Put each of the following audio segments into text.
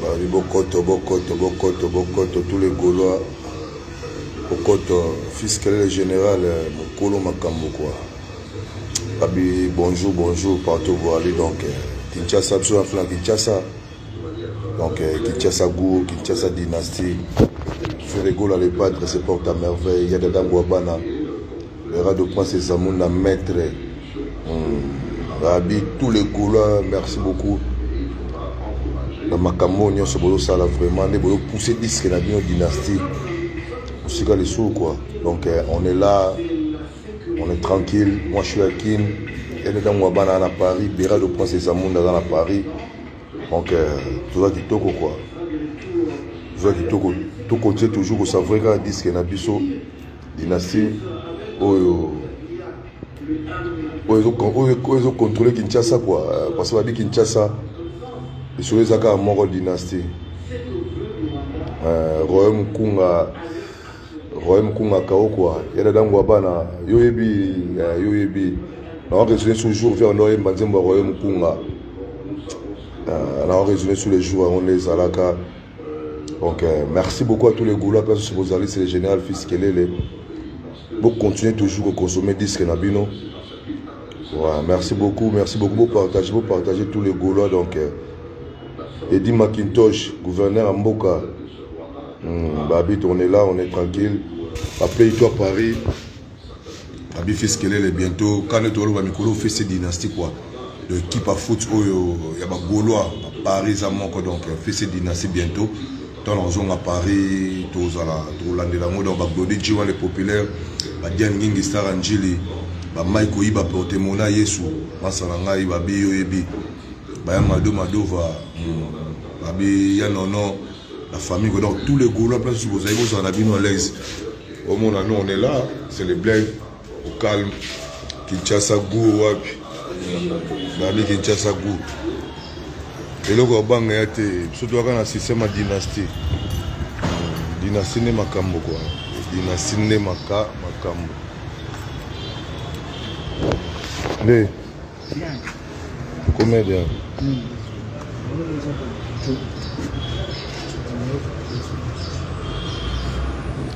Babi bokoto bokoto bokoto bokoto tous les Gaulois bokoto fils quel est le général mokolo makambo quoi babi bonjour bonjour partout vous allez donc Kinshasa biso na Kinshasa donc Kinshasa goût Kinshasa dynastie Ferre Gola le padre se porte à merveille ya dada Ngwabana le rat de prince Zamunda maître Rabi tous les Gaulois merci beaucoup na makambo nyonso bozosala vraiment nde bozopousse disque na bino dynastie mosika lisusu quoi donc on est là on est tranquille moi je suis à Kin ene ntango bana na Paris Bera de Prince Zamunda aza na Paris donc toza kitoko quoi toza kitoko tokontinue toujours kosavre kaka disque na biso dynastie oyo oyo ezocontrôle Kinshasa quoi parce que babi Kinshasa lisolo eza kaka moko dynastie royaume kunga royaume kunga kao quoi ya dada ngwa bana yo yebi yo yebi na raisonner sur jour vers ndo yemba nzembo ya royaume kunga na raisonner sur les jours yango nde ezalaka donc merci beaucoup à tous les Gaulois place bozali c'est le général fils Kelele vous continuez toujours à consommer disque na bino ouais, merci beaucoup vous partagez tous les Gaulois donc Eddie McIntosh gouverneur à Mboka Babi on est là on est tranquille après toi Paris Babi fils Kelele bientôt quand on va mikolo fait cette dynastie quoi l'équipe à foot oyo ya ba Gaulois à Paris à moko donc fait cette dynastie bientôt dans la zone à Paris tozala tolandela ngo donc ba Glody Jiwa les populaires ba Diane Ngingi Star Anjili ba Mike Oyiba Portemona Yesu masala ngai babi yo yebi ba ya Mado Madova babi ya nono la famille donc tous les Gaulois place vous avez besoin na bino à l'aise au monde nous on est là c'est les blagues au calme Kinshasa goût wapi babi Kinshasa goût eloko banga ya te surtout aka na système ya dynastie dynastie nde makambo quoi dynastie nde maka makambo nde comédien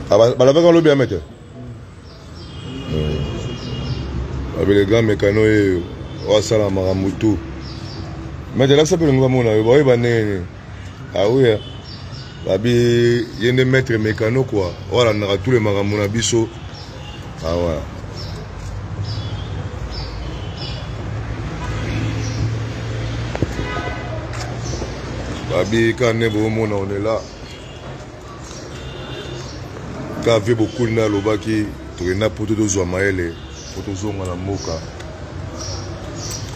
balabaka lobi ya mete le grand mécano oyo asala makambo tout mete lakisa mpe elingi bamona yo baoyeba ndenge nini awuya babi ye nde maître mécano quoi oyo alandaka tous les makambo na biso awa babi kaka nde boomona on est là kaka vie bokuli nde alobaki tokenda poto tozwa mayele po tozonga na mboka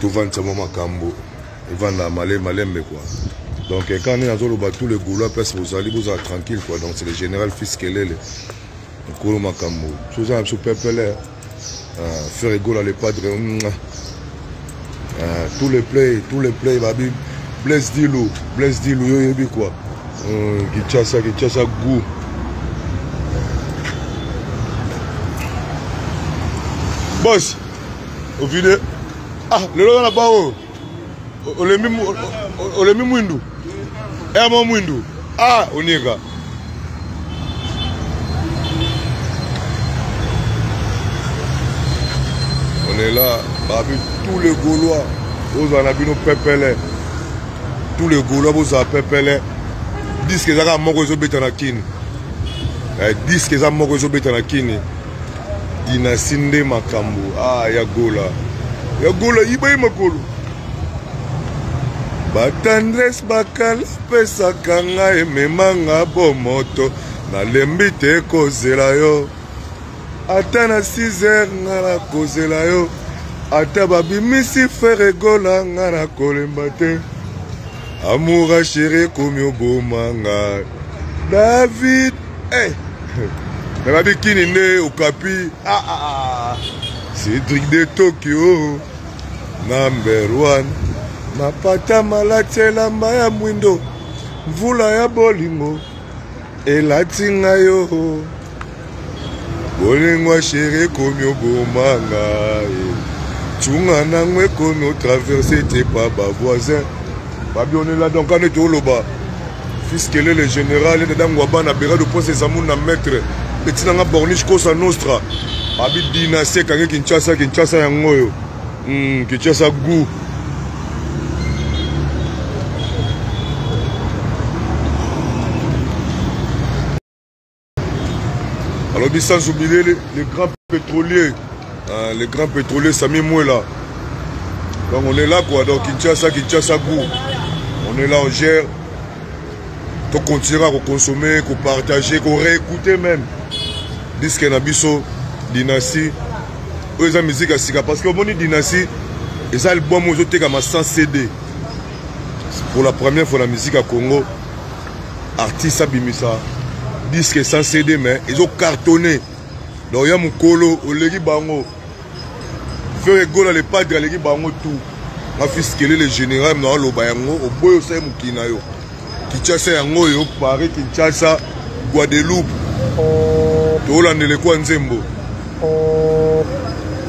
tovandisa mwa makambo evanda male malembe quoi donc quand nde nazoloba tous les Gaulois place bozali bozala tranquille quoi donc c'est le général fils Kelele nkolo makambo soza na biso pepele Ferre Gola le padre tous les play babi Blaise Dilou yo yebi quoi Kinshasa Kinshasa goût boss au vide ah lelo na bawo olemi mwindu emo mwindu ah onika on est là babi tous les Gaulois bozala na bino pepele tous les Gaulois bozala pepele disque ezaka moko ezobeta na kini disque eza moko ezobeta na kini dynastie nde makambo ah ya Gola yiba ye makolo. Batendresse bakala pesaka nga emema nga bomoto nalembi te kozela yo ata na 6 heures nga nakozela yo ata babimisi Ferre Gola nga nakolemba te amour chéri ekomi oboma nga David hey. Me babikini nde okapi ah, ah, ah. Cédric de Tokyo Number one mapata malati elamba ya mwindo mvula ya bolingo elati ngai yo bolingo ya sheri ekomi oboma ngai tunga nango ekomi otraverse te pa bavoisin babionela donc ane toloba fils kelele général ete dango ya bana berado prince ezamuni na maître petit nanga borniche cosa nostra abi dynastie ekangi kinshasa kinshasa yango oyo kinshasa gout. Alobi sans oublier le, le grand pétrolier, hein, le grand pétrolier Sami Mouela. Donc on est là quoi, donc Kinshasa, Kinshasa goût. On est là, on gère. To continuer à consommer, à partager, à réécouter même. Disque na biso, Dynastie. Oyo eza musique ya sika parce que omoni Dynastie eza album oyo ezotekama sans CD. Pour la première fois na musique ya Congo, artiste abimisa disque sans CD mais ezo cartonner. Donc ya mokolo oleki bango. Ferre Gola le padre aleki bango tout. Ma fils Kelele général na aloba yango oboyo osali mokili na yo. Kinshasa yango oyo Paris Kinshasa Guadeloupe. Tolandele kwa nzembo.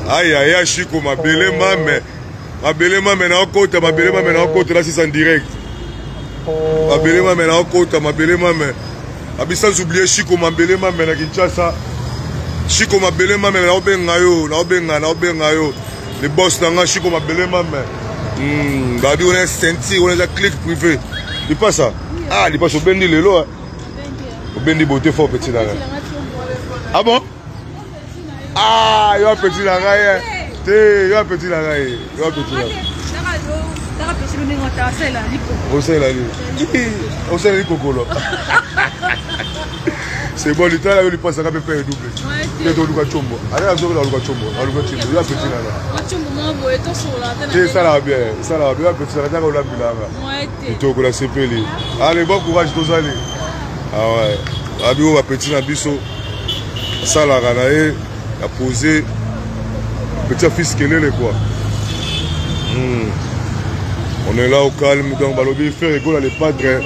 Aïe aïe Chico mabele mame. Mabele mame na okota mabele mame na okota na sisa en direct. Mabele mame na okota mabele mame. Abi sans oublier Chico mabele mame na Kinshasa. Chico mabele mame na obenga yo, na obenga na obenga yo. Le boss na nga Chico mabele mame. Babi on est senti, on est la clique privée. Lipasa. Ah, lipasa obendi lelo. Hein. Obendi beauté fort petit na nga. Ah bon? Ah, yo petit na ngai. Te, yo petit na ngai. Yo petit na ngai. Osalela nini? Osalela likokolo. C'est bon, litala yo lipasaka mpe pere double. Te toluka tshombo. Ale azokela luka tshombo. Aluka tshombo. Yo petit na ngai. Te esalaka bien, esalaka bien. Yo petit na ngai taka olambelanga. Kitoko na sepeli. Allez, bon courage tozali. Ah ouais. Abi oyo ba petit na biso asalaka na ye ya pose petit fils kelele quoi. On est là au calme donc balobi Ferre Gola le padre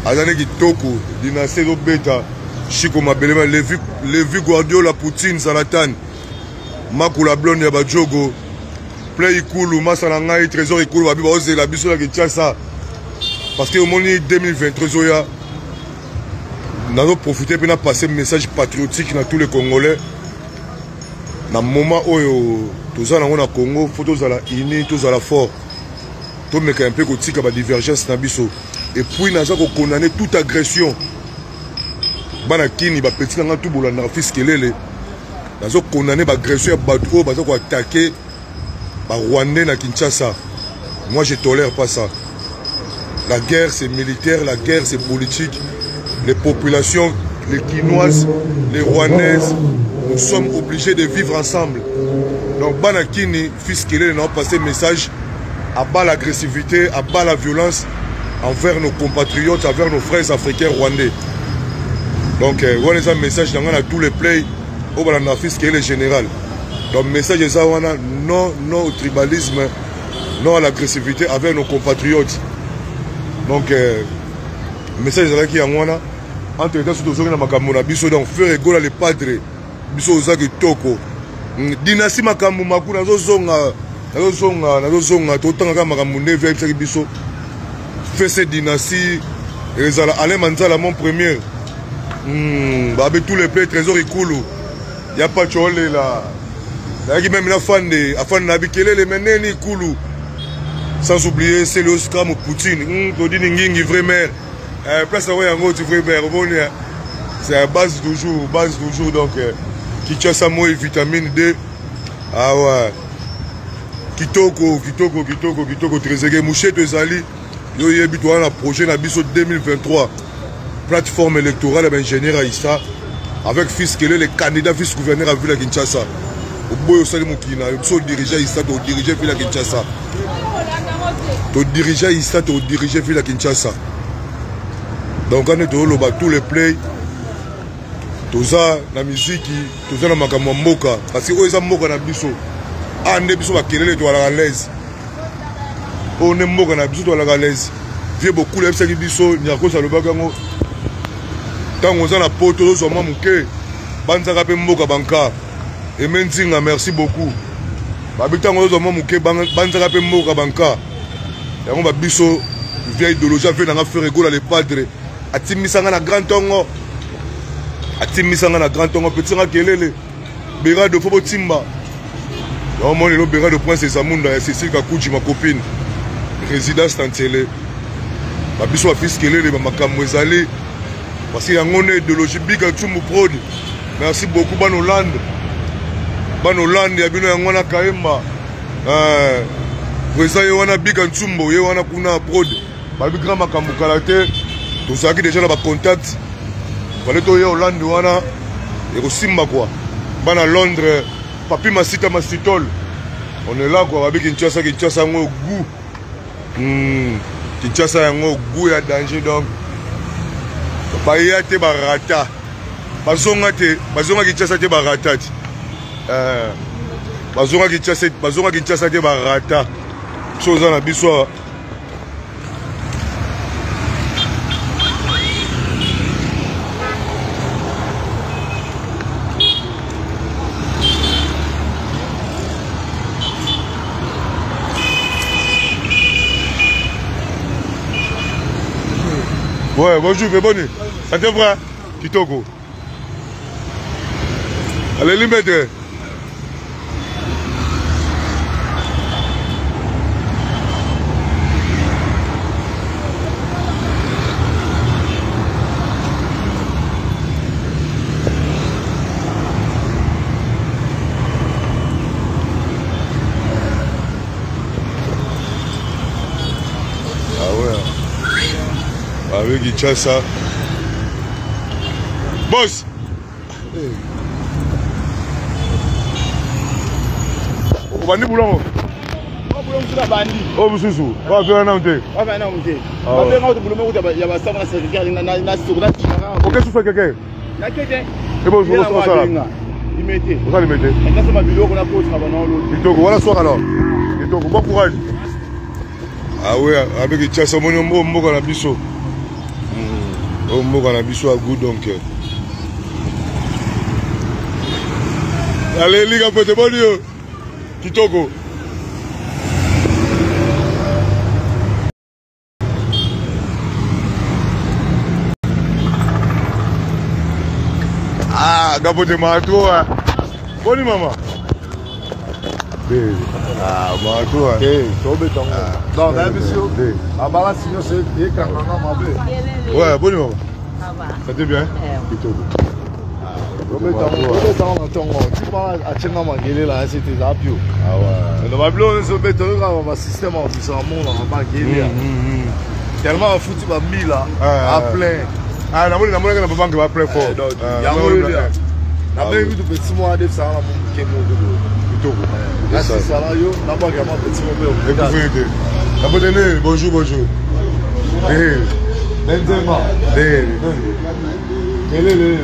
aza ne kitoko dynastie ezobeta Chico Mabelema Levi, Levi Guardiola Poutine Zlatan Makula blonde ya bajogo Play Ikulu masa na ngai Trésor Ikulu babi baozela biso na Kinshasa parce que omoni 2023 ezoya nazo profiter mpe na passer message patriotique na tous les Congolais na moment oyo toza nango na Congo faut tozala uni tozala fort tomeka mpe kotika ba divergence na biso et puis naza ko condamner toute agression bana kini ba petit na nga tout bolandaka fils kelele nazo condamner ba agression ya bato oyo baza ko attaquer ba Rwandais na Kinshasa. Moi je tolère pas ça. La guerre c'est militaire, la guerre c'est politique. Les populations, les Kinoises, les Rwandaises, nous sommes obligés de vivre ensemble. Donc bana Kini, fils Kelele n'a passé message à bas l'agressivité, à bas la violence envers nos compatriotes, envers nos frères africains rwandais. Donc, voilà un message dans tous les plays au balanda fils Kelele général. Donc message eza wana non non au tribalisme, non à l'agressivité avec nos compatriotes. Donc message ezalaki yango wana entre temps soki tozongi na makambo na biso donc Ferre Gola le padre biso oza kitoko dynastie makambo maku nazozonga nazozonga nazozonga totanga kaka makambo nde ayebisaki biso fese dynastie ezala Alain Manzala mon premier babe tous les play Trésor Ikulu ya pacho olela nayaki meme na fande afande na bikelele me neni Ikulu sans oublier Celios Kamo Poutine Claudine Ngingi vrai mère place yango yango ti vrai mère omoni c'est la base toujours base toujours donc Kinshasa moi vitamine D ah ouais kitoko kitoko kitoko kitoko Trezeguet Musheto ezali. Yo yebi toza na projet na biso 2023 plateforme électorale ya baingénieur ya isa avec fils kelele candidat vice gouverneur ya ville ya Kinshasa. Oboyi osali mokili na yo biso odirige isa todirige ville ya Kinshasa. Todirige isa todirige ville ya Kinshasa. Donc ane tozoloba tous les play toza na miziki toza na makambo ya mboka parce que oyo eza mboka na biso a nde biso bakelele toalaka l'aise oyo nde mboka na biso toalaka l'aise vie bokula ayebisaki biso nyarkos alobaki yango ntango oza na poto ozozwa mwa moke banzaka mpe mboka banka eme nzinga merci beaucoup babi ntango ozozwa mwa moke banzaka mpe mboka banka yango babiso via idéologie ave nanga ferre gola le padre atimbisa nga na grand tongo atimbisa nga na grand tongo petit nga kelele berado fo botimba yango moni lelo berado prince ezamunda ya cécile kakuji ma copine résidence na nsele babiso bafisi kelele bamakambo ezali parce que yango nde idéologie bika tsumbu prod merci beaucoup bana hollande bana hollande ya bino yango wana kayemba euh, président ye wana bika ntsumbo ye wana kuna prod balobi grand makambo kala te tozalaki deja na bacontact fale toya hollande wana ekosimba kua bana londres papi masita masitol on est là quoi babi kinshasa kinshasa yango goût hmm. kinshasa yango goût ya danger donc baya te barata bazonga te bazonga kinshasa te barata ti eh, bazonga kinshasa bazonga kinshasa te barata biso oza na biso Ouais, bonjour, bonne. Ça te vrai? Kitoko. Allez, limete. Ah ouais. Avec Kinshasa. Boss. Obandi boulot. oyo mosusu oyo nanu te oke susu keke ebosala osala limete kitoko wana soir alors kitoko bon courage awe ah avec kinshasa omoni oyo mboka na biso hmm, oyo mboka na biso ya gout donc aleli kapote boni yo kitoko ah kapote mato boni mama Ah, mato eh, tobeta yango ah, donc nayebisi yo babalasi nyonso ekanganga mabe ouais boni mama ça te bien kitoko tobetanga na ntongo tipa atienga makelela ya sete eza pio na babiloko nyonso obeta oyokaka basystème ya bisaka monaka makelela tellement afuti bambila a plein namoni namonaki na babanke ba plein fort yango nabengi kutu petit moko adefisaka na moke moko boye kitoko nasisala yo nabwaka mwa petit moko ekufi te napotene bonjour bonjour benzema kelele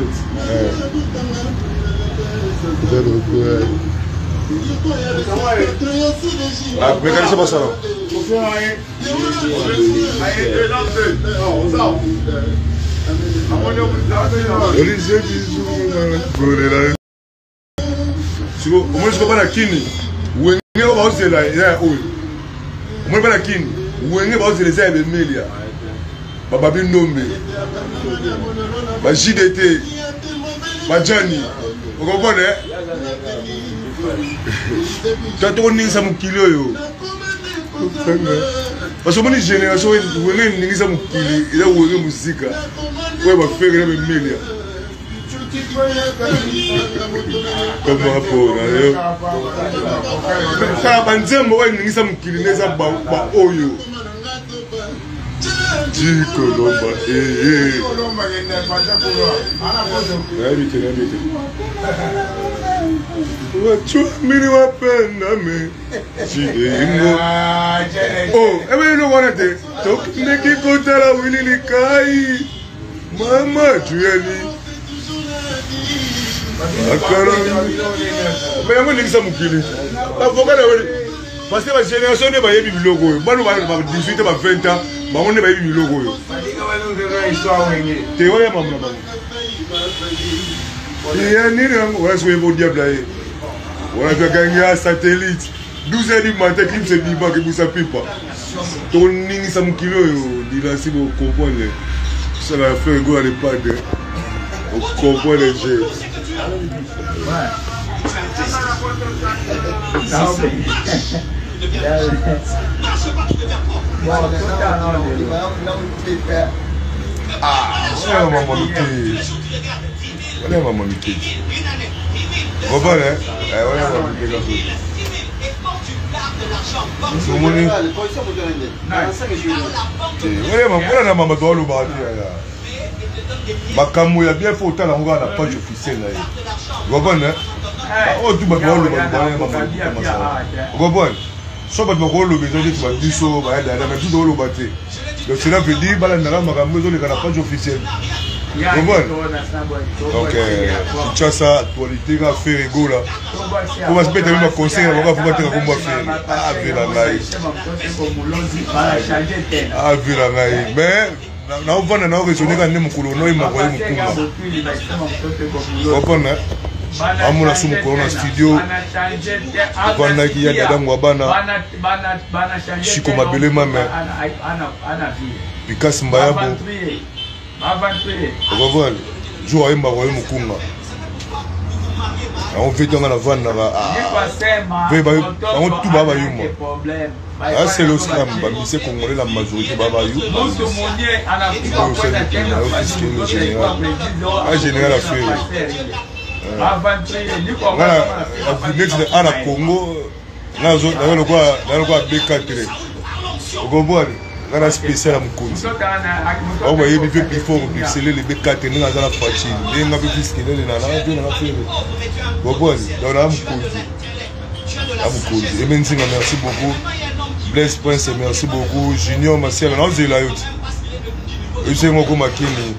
Mekanisa basala. Omoni siko bana kini wenge oyo baozela eza ya oyo omoni bana kini wenge baozela eza ya bemelia bababi ndombe ba jdt bajani okomprendre eh? ta tokoningisa mokili oyo parce omoni génération wenge eningisa mokili eza wenge mosika oyo bafere na bemelia komapona yo kala banzembo oyo eningisa mokili nde eza baoyo. Jikolomba ee. Nayebi te, nayebi te. Wachumini wapenda me Jideingo. Oh, ebe eloko wana te. Tokendeki kotala Willy Likai. Mama Juyani. Akala. Mais yango elingisa mokili. Avocat na weli. Parce que ba génération nde bayebi biloko oyo. Bano ba 18 ba 20 ans, bango nde bayebi biloko oyo. Te oya mamu na bango. Ya nini yango wana soki oyeba diable aye. Wana akangi ya satellite. 12 heures du matin clips ebima kebusa pipa. Toningisa mokili oyo dynastie bo comprendre. Sala affaire go le padre. O comprendre je. Ah, maman mike. Wana maman mike. Comprendre? Eh, wana maman mike kaso. Omoni? Wana maman na mama to aloba te ya. Makambo ya bien faut otala yango kaka na page officielle na ye. Comprendre? Oyo tu bato baoloba loba maman mike masala. Comprendre? So bato bakoloba eza neti babiso baya dada mais biso tokoloba te. Donc cela veut dire balandaka makambo ezoleka na page officielle. Comprendre? Donc Kinshasa actualité ka Ferre Gola. Po basipeta mpe baconseil na bango apo bateka kombo ya Ferre. Avela ngai. Avela ngai. Mais naovanda nao raisonne kaka nde mokolo noyemba koye mokumba. Comprendre? Amona su mokolo na studio ovandaki ya dada ngwabana Chico Mabele Mame Picasse Mbayabo okovale jour ayembaka oye mokunga yango mpe nga navandaka mpe bango tu baa bayuma aselo slam bamise congolais la majorité baa bayuma général a général affaire nga neti a na congo naza lokola b4 okomprendre nga na spécial ya mokonzi bango bayebi mpe before biselele b4 ndenge aza na faci ndenge nga mpe fiskelele na nanga mpe nanga fere okomprendre donc naa mokonzi na mokonzi eme nzinga merci beaucoup blaise prince merci beaucoup junior masiala naozela yo ti esengo okoma kini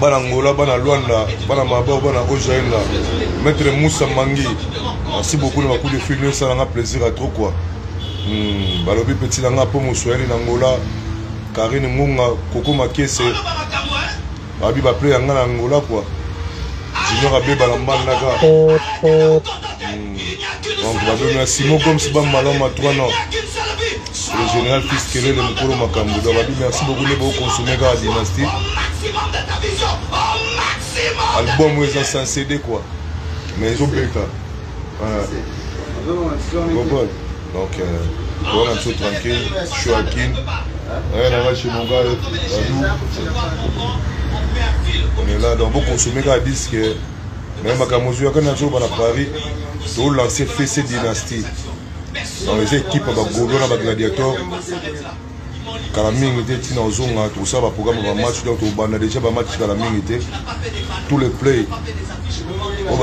bana Angola bana Luanda bana Mabor bana Ojaenda maître Moussa Mangi merci beaucoup na bacoup de fil nyonso esalanga plaisir à trop quoi balobi petit na nga mpo mosoyani na Angola Karine Ngunga Koko Makese babi baple ya nga na Angola quoi Junior abeba na mbandaka donc babe na Simon Gomes Bambaloma 3 ans le général fils Kelele mokolo makambo donc babi merci beaucoup nde bokonsome kaka dynastie album oyo eza sans cd quoi mais ezobeta comprendre donc wana biso tranquille choakin nanga chez mon gars Badou on est là donc bokonsome kaka disque mais makambo ozwiyaka na azoloba na Paris tolance fc dynastie donc eza équipe ya bagaulois na bagladiator kala mingi te ntina ozonga tokosala baprogramme ya bamatch donc tobanda déjà bamatch kala mingi te tous les play oyo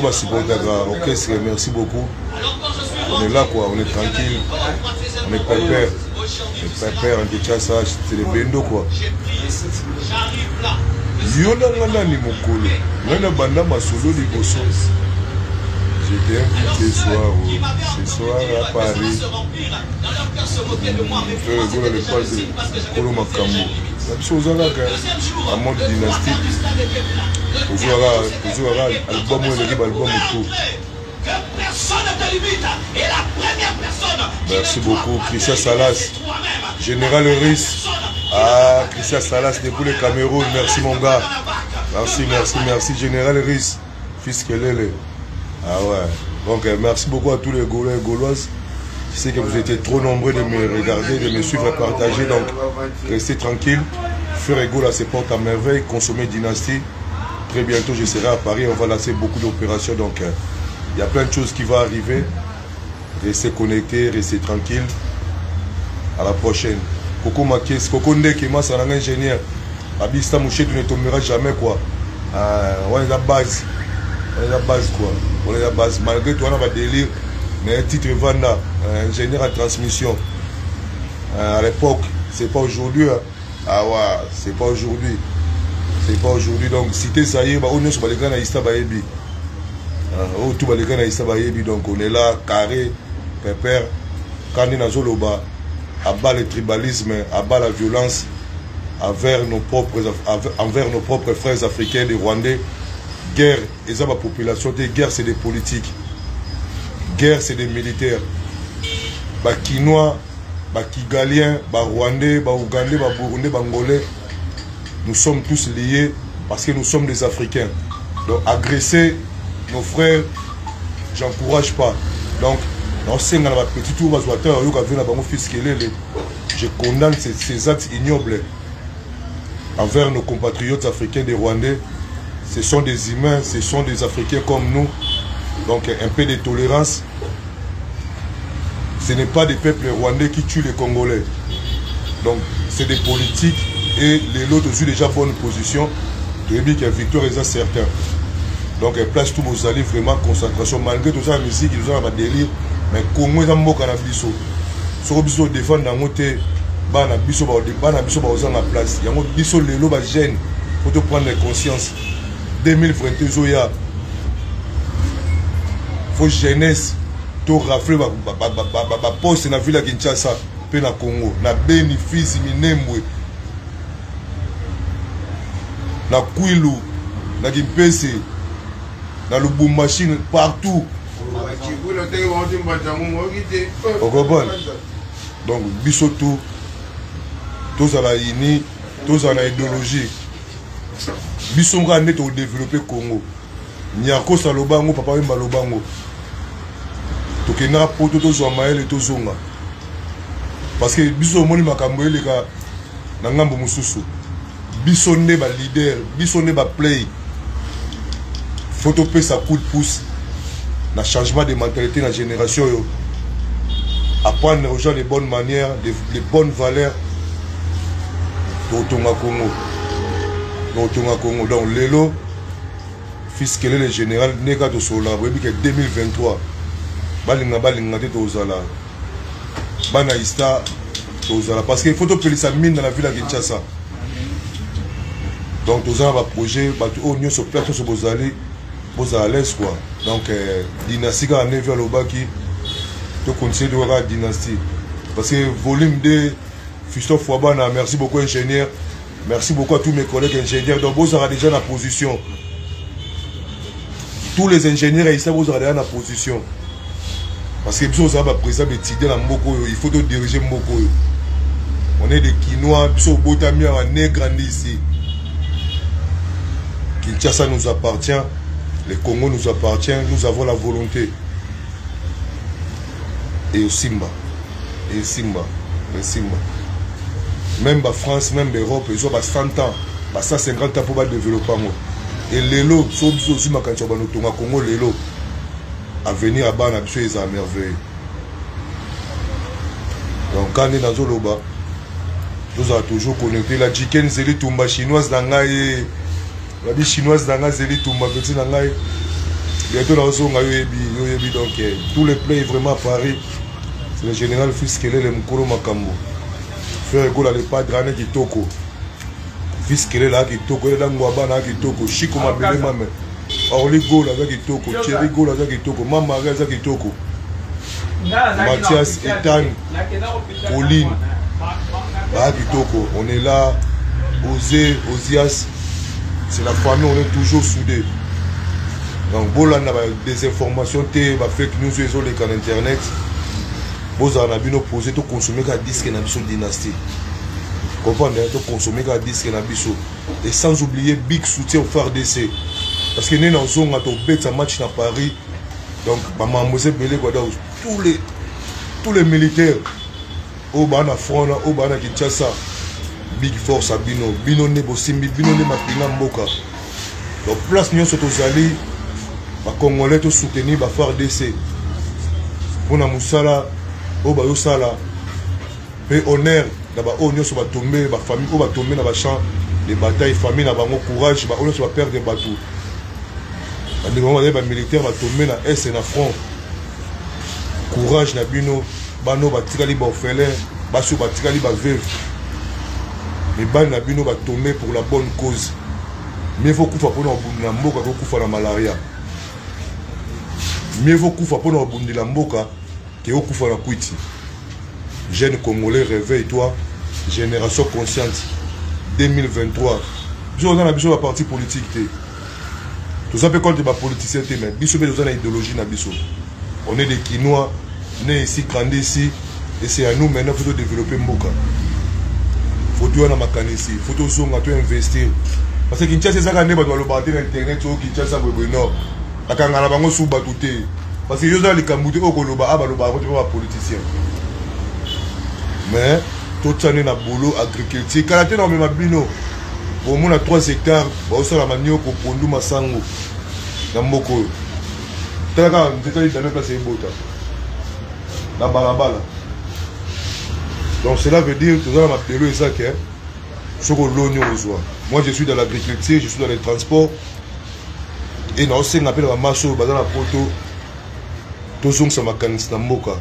basupportaka orchestre merci beaucoup on est là quoi on est tranquille on est pépère on est pépère en Kinshasa c'est le bendo quoi yo na nga nani mokolo ngai na banda masolo liboso j'étais invité soir ce soir à Paris Frère Gola le padre kolo makambo na biso oza kaka na mode dynastique ozwaka album oyo eleki baalbum tout. Merci beaucoup Christian Salas Général Russe ah Christian Salas depuis le Cameroun merci mon gars merci merci merci Général Russe fils Kelele ah ouais donc merci beaucoup à tous les Gaulois et Gauloises. Je sais que vous étiez trop nombreux de me regarder, de me suivre et partager. Donc, restez tranquille. Ferre Gola se porte à merveille. Consommer Dynastie. Très bientôt, je serai à Paris. On va lancer beaucoup d'opérations. Donc, il y a plein de choses qui vont arriver. Restez connectés, restez tranquille. À la prochaine. Koko Makes, Koko Ndeke, masa na nga ingénieur. Abista Mouchetu ne tombera jamais quoi. Euh, wana eza base. Wana eza base quoi. Wana eza base. Malgré tout wana ba délire, mais titre evanda, euh, ingénieur à transmission. Euh, à l'époque, c'est pas aujourd'hui. Hein. Ah ouais, c'est pas aujourd'hui. C'est pas aujourd'hui. Donc, cité ça y est, bah, on est sur les grands Ista Bayebi. Oh, tout les grands Ista Bayebi. Donc, on est là, carré, pépère. Quand on a abat le tribalisme, abat la violence envers nos propres, envers nos propres frères africains, les Rwandais. Guerre, et ça, ma population, guerre, c'est des politiques. Guerre, c'est des militaires. Bah, Kinois, ba Kigaliens, ba Rwandais, ba Ougandais, ba Burundais, ba Angolais, nous sommes tous liés parce que nous sommes des Africains. Donc agresser nos frères, j'encourage pas. Donc naosenga na bapetit oyo bazwa ata oyoka vie na bango fils kelele, je condamne ces, ces actes ignobles envers nos compatriotes africains des Rwandais. Ce sont des humains, ce sont des Africains comme nous. Donc un peu de tolérance. Ce n'est pas des peuples rwandais qui tuent les Congolais. Donc c'est des politiques et les autres ont déjà bonne position. Toyebi que victoire est certain. Donc place tout bozali vraiment concentration malgré tout ça la musique ils ont ba délire mais Congo eza mboka na biso. Soko biso défendre yango te bana biso ba bana biso ba na place. Yango biso lelo ba jeune faut to prendre conscience. 2022 ezoya faut jeunesse to rafle baposte na ville ya Kinshasa mpe na Congo na Beni, Fizi, Minembwe na Kwilu na Kimpese na Lubumbashi partout. Okomprendre? Donc biso tout tozala uni, tozala na idéologie biso kaka nde tokodévelopper Congo. Niarkos aloba yango, Papa Wemba aloba yango, tokendaka poto tozwa mayele tozonga parce que biso omoni makambo eleka na ngambo mosusu. Biso nde baleader, biso nde baplay, faut topesa coup de pouce na changement de mentalité na génération oyo, apprendre aux gens les bonnes manières, les bonnes valeurs. Tokotonga Congo, tokotonga Congo. Donc lelo fils Kelele général nde kaka tosololaka, boyebi ke 2023 balinga balinga te, tozala bana ista, tozala parce que il faut topelisa mine na la ville ya Kinshasa. Donc toza na baprojet, bato oyo nyonso, place nyonso bozali, bozala l'aise quoi. Donc dynastie kaka ndevi alobaki, tocontinue toka kaka dynastie parce que volume 2. Fiston Fouabana, merci beaucoup ingénieur, merci beaucoup à tous mes collègues ingénieurs. Donc bozala déjà na position, tous les ingénieurs ya bozala déjà na position parce que biso ozala baprésident baétudiant na mboka oyo, il faut todiriger mboka oyo. On est des Kinois, biso obotami awa, né grandi ici. Kinshasa nous appartient, le Congo nous appartient, nous avons la volonté et Simba et Simba et Simba. Même ba France, même l'Europe, ils ont ba 100 ans, ba 150 ans pour ba développer yango. Et lelo so biso ozwi makanisi ya banotonga Congo lelo, avenir ya bana biso eza merveilleux. Donc quand nde nazoloba, tozala toujours connecté. La chicken Zeli Tumba, chinoise na ngai, babi chinoise na ngai Zeli Tumba, petit na ngai, bientôt nazonga, yo yebi, yo yebi. Donc tous les plays vraiment à Paris, c'est le général fils Kelele mokolo makambo frère Egola le padre ane kitoko, fils Kelele aya kitoko, eleda ngwabana aya kitoko, Shiko mabele mame Orly Gol aza kitoko, Thierry Gol aza kitoko, Mamari aza kitoko, Mathias, Ethan, Pauline baya kitoko. On est là, Osé, Osias, c'est la famille, on est toujours soudés. Donc bolanda ba désinformation te, ba fake news oyo ezoleka na internet. Bozala na bino posé, toconsommer kaka disque na biso dynastie, comprendre, toconsommer kaka disque na biso. Et sans oublier big soutien au FARDC parce que nde nazonga tobeta match na Paris. Donc bamambo eza ebele quoi. Donc tous les militaires oyo baa na front na oyo baa na Kinshasa, big force ya bino, bino nde bosimbi, bino nde mapinga mboka. Donc place nyonso tozali bacongolais, tosoutenir ba FARDC mpona mosala oyo bazosala mpe honneur. Na baoyo nyonso batombe, bafamille oyo batombe na bachamp de bataille, famille na bango courage. Baoyo nyonso baperdre bato, bandeko bango bazali bamilitaire batombe na est na front, courage na bino. Bano batikali baorphelin, basi oyo batikali baveuve, mibali na bino batombe pour la bonne cause. Mieux vaut kufa mpona kobundela mboka kokufa na malaria. Mieux vaut kufa mpona kobundela mboka ke okufa na kwiti. Jeune Congolais, réveille toi génération consciente. 2023, biso toza na biso baparti politique te, toza mpe contre bapoliticien te, mais biso mpe toza na idéologie na biso. On est des Kinois, né ici, grandi ici, et c'est à nous maintenant, faut développer mboka, faut toya na makanisi, faut tozonga, toinvestir, parce que Kinshasa ezaka nde bato balobaka te na internet oyo Kinshasa boyeboye. Nord bakanga na bango su bato te, parce que yo oza likambo te oyo koloba a balobaka te mpo bapoliticien. Mais totia nde na boulot agriculture. Kala te na komema bino bomona 3 hectares baosala manioko, pondu, masango na mboka oyo. Tala kaka nzete lidame place ebota na balabala. Donc cela veut dire toza na mabelo eza ke soki oloni ozwa. Moi, je suis dans l'agriculture, je suis dans les transports, et naosenga mpe na bamasi oyo baza na poto, tozongisa makanisi na mboka.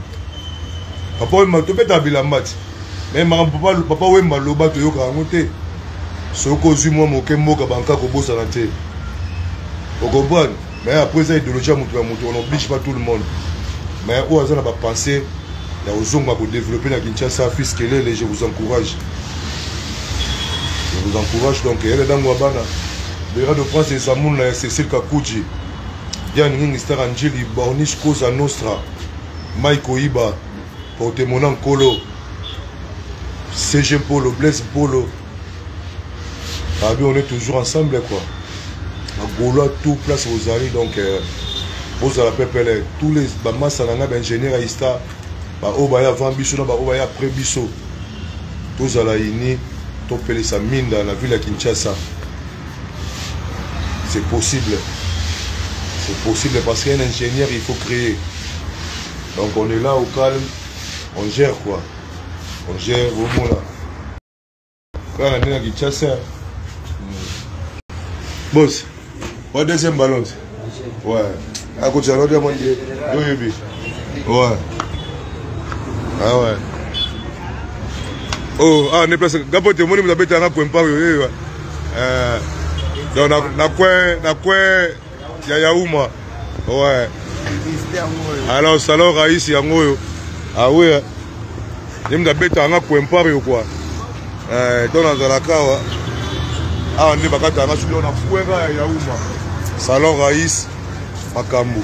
Papa Wemba, tobetaka bilamba ti, mais makambo Papa Wemba loba, toyoka yango te. Soki ozwi mwa moke mboka banka, kobosana te, ocomprendre. Mais après, eza idéologie ya moto na moto, on oblige pas tout le monde. Mais oyo aza na bapensée ya kozonga kodévelopper na Kinshasa, fils Kelele, je vous encourage, je vous encourage. Donc ele dango ya bana Bera de France, ezamuna ya Cécile Kakuji, Diane Ngingi, Star Angeli Borniche, Cosa Nostra, Mike Oiba, Portemona Nkolo, CG Polo, Blaise Polo. Abi, on est toujours ensemble quoi. Bagaulois, tout place bozali, donc bozala pepele. Tous les bamasa na ngai, baingénieur ya ISTA, baoyo baya avant biso na baoyo baya après biso, tozala ini, topelisa minda na ville ya Kinshasa. C'est possible, c'est possible, parce qu'un ingénieur, il faut créer. Donc on est là au calme, on gère quoi, on gère. Omona kaka na ndenge ya Kinshasa. Boss wa deuxième ballon, ouais, akotisa no deuxième yo yebi. Ouais, ah ouais, oh ah, ne place gapo te omoni moto abetanga coin oyo yeyo. Donc na coin ya Yauma, ouais. Alors salon Raïs yango oyo. Ah oui, ye moto abetaka nga coin oyo quoi. Donc nazalaka awa, awa nde bakataka nga soki na coin ya Yauma, salon Raïs, makambo.